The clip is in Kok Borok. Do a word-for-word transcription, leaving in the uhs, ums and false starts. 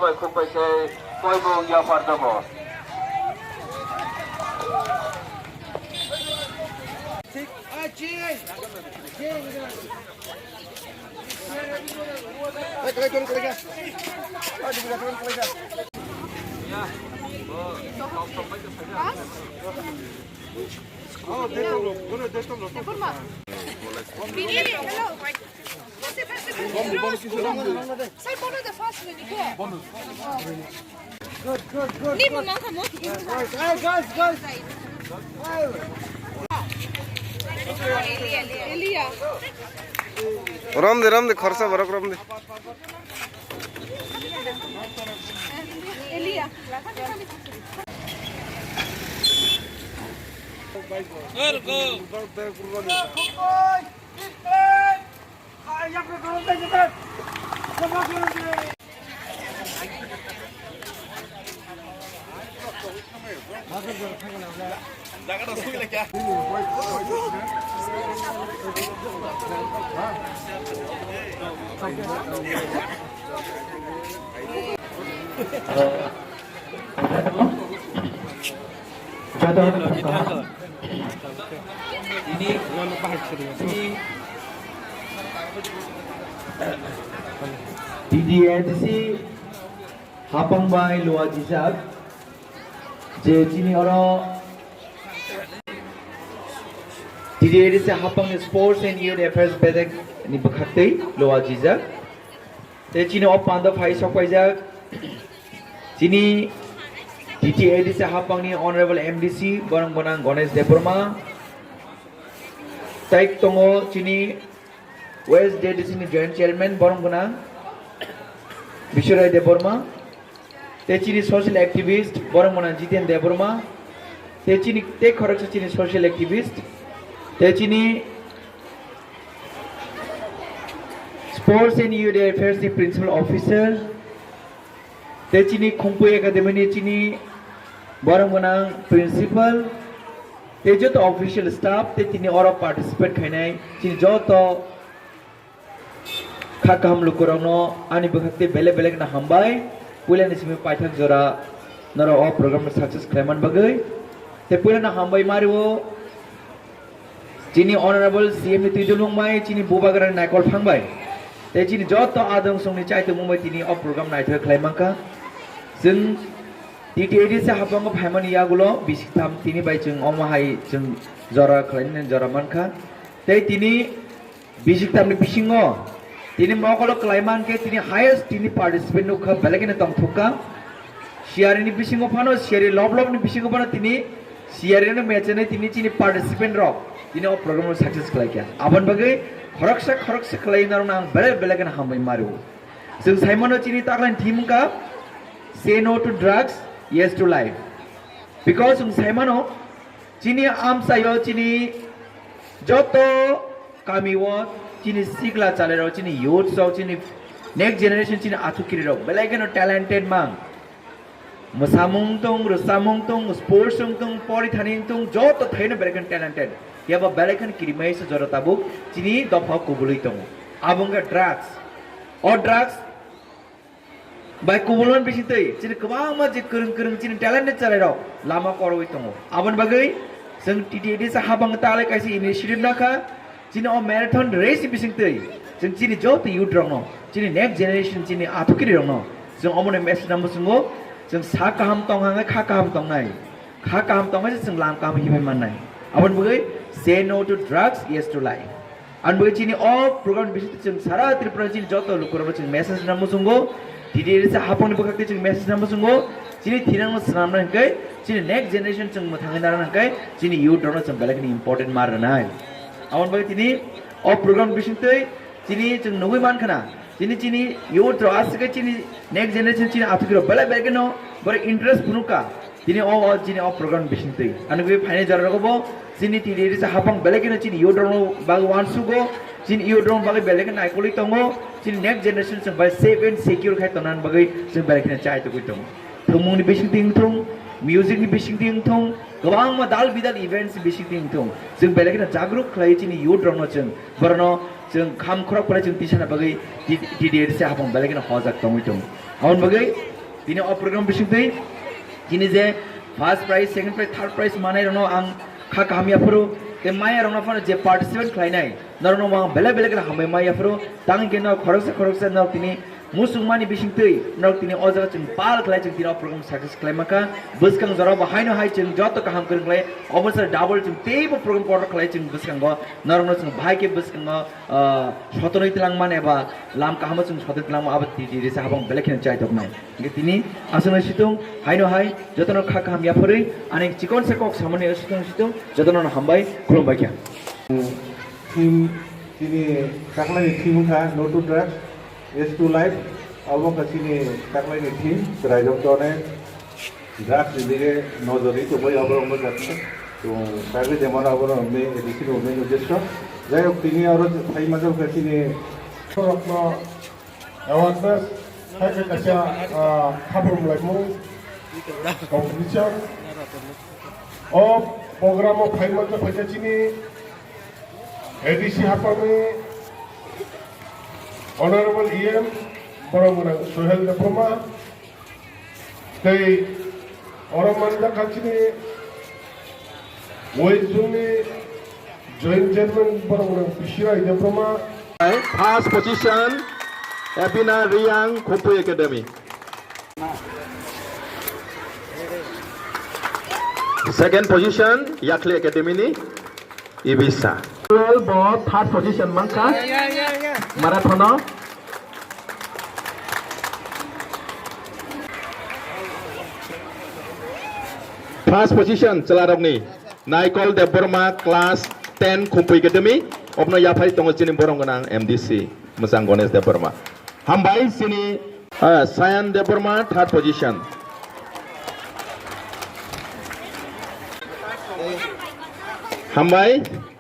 Bai khuk bai se koi bo yapar dogo. Rom de, rom de, khorsa borok rom de. T T A D C hapang bai luajijak je chini oro T T A D C hapang ni Sports and Youth Affairs bedek ni bwkhaktwi luajijak. Tei chini o pando phai sokpaijak chini T T A D C hapangni Honorable M D C borok gwnang Ganesh Debbarma. Tei tongo chini West D D C ni Joint Chairman borok gwnang Biswarai Debbarma. Tei chini social activist borok gwnang Jiten Debbarma. Tei chini tei khoroksa chini social activist. Tei chini Sports and Youth Affairs ni Principal Officer, tei chini Khumpui Academy ni chini borok gwnang Principal, tei joto official staff, tei tini oro participate khainai chini joto kha kaham lukurokno ani bwkhak tei belai belai kheno hambai, puilani simi paithak jora norok o program no success khlaiman bagwi, tei puilano hambai mario. Chini Honorable C M ni twi dulung bai, chini bubagra ni naikol phang bai. Tei chini joto adong songni chaitung bai tini o program naithok khlai mankha. Chwng T T A D C hapango phaimani yagulo bisik tham tini bai chwng omo hai chwng jora khlainani jora mankha. Tei tini bisik thamni bisingo tini mokolo khlai mankhe tini highest tini participant nukha belai kheno tongthokka. Siyari ni bisingo phano, siyari lob lob ni bisingo phano tini siyari no mechene tini chini participant rok tini o program no success khlai kha. Aboni bagwi khoroksa khoroksa khlai narwkno ang belai belai kheno hambai mario. Chwng saimano chini taklai theme wngkha, "Say no to drugs, yes to life." Because chwng saimano chini amchaio chini joto kamio chini sikla chalairok, chini youths rok, chini next generation, chini athukiri rok belai kheno talented mang. Mwsamung tong, rwchapmung tong, sports wng tong, porithani wng tong, joto thaino belai kheno talented. Phiya ba belai kheno kirimai se jora tabuk chini dopha kubului tongo. Abo wngkha drugs. O drugs bai kubulmani bisingtwi chini kwbangma je kwrwng kwrwng chini talented chalairok lama koroi tongo. Aboni bagwi chwng T T A D C habang talai kaisa initiative nakha. Chini o marathon race ni bisingtwi chwng chini joto youth rokno, chini next generation, chini athukiri rokno chwng omono message nang muchungo. Chwng sa kaham tong hangkhe kha kaham tongnai. Kha kaham tongkhe se chwng lam kaham hibai mannai. Aboni bagwi say no to drugs, yes to life. Aboni bagwi chini o program ni bisingtwi chwng sara Tripura chini joto lukurokno chwng message rwna muchungo. T D A D C haphangni bwkhaktwi chwng message rwna muchungo. Chini thinangno swnamna hwnkhe chini next generation chwng mwthangwi narwkna hwnkhe chini youth rokno chwng belai kheno important ma rwnai. Aboni bagwi tini o program ni bisingtwi chini chwng nugwi mankha na, chini, chini youth rok aswk khe chini next generation chini athukirok belai belai kheno borok interest phunukha. Chini o, o, chini o program bisingtwi. Ani bagwi phainai jora rogo bo chini T D A D C haphang belai kheno chini youth rokno bagwi uansugo, chini youth rokno bagwi belai kheno naikolwi tongo, chini next generation chwng bai safe and secure khai tongna bagwi chwng belai kheno chai tugwi tongo. Thwngmungni bisingtwi wngthung, music ni bisingtwi wngthung, kwbangma dal bidal events ni bisingtwi wngthung, chwng belai kheno jagruk khlai chini youth rokno chwng, borokno chwng kham khorok phalai chwng tisana bagwi T-, T D A D C haphang belai kheno hojak tongwi tongo. Aboni bagwi tini o program bisingtwi chini je first prize, second prize, third prize manai rokno ang kha kaham yaphuru, tei maya rokno phano je participant khlainai, norokno ang belai belai kheno hambai ma yaphuru, tangwi khe norok khoroksa khoroksa norok tini muchungmani bisingtwi norok tini o jaga chwng pal khlai chwng tini o program success khlai mankha. Bwskang jorao bo haino hai chwng joto kaham kwrwng khlai, obo se double chwng teibo program kotor khlai chwng bwskango norokno chwng bahai khe bwskango, ah, sotonwi twlangmani eba lam kahamo chwng sotonwi twlangma abo tini risa habang belai kheno chai toknai. Hingke tini aswkno situng, haino hai, jotono kha kaham yapharwi, ani chikon se kok samani aswkno situng, jotono hambai, khulumbai kha. Theme, tini taklai ni theme wngkha No to Drugs, Yes to Life, abo wngkha chini taklai ni theme, chwrairok to onek drugs ni dige nojor ri tongbai, oborok wngkha chwng tagwi de mano, oborok ni A D C ni main uddesho. Jai hok, tini oro phai manjak kha chini rokno awareness, hai khe kaisa, ah, khabor mlaimung competition. O program o phai manjak phaikha chini A D C haphangni Honorable E M, borok gwnang Sohel Debbarma, tei oro manjak kha chini West Zone ni Joint Chairman borok rok Bisirai Debbarma. First position, Abina Riang, Khumphwi Academy. Second position, Yakli Academy ni Ibisa. Well, bo third position mankha. Marathon o. First position, chwlarokni. Naikol Debbarma, class ten, Khumphwi Academy, obno yaphai tongo chini borom gwnang M D C, Mwchang Ganesh Debbarma. Hambai chini, ah, Sayan Debbarma, third position. Hambai.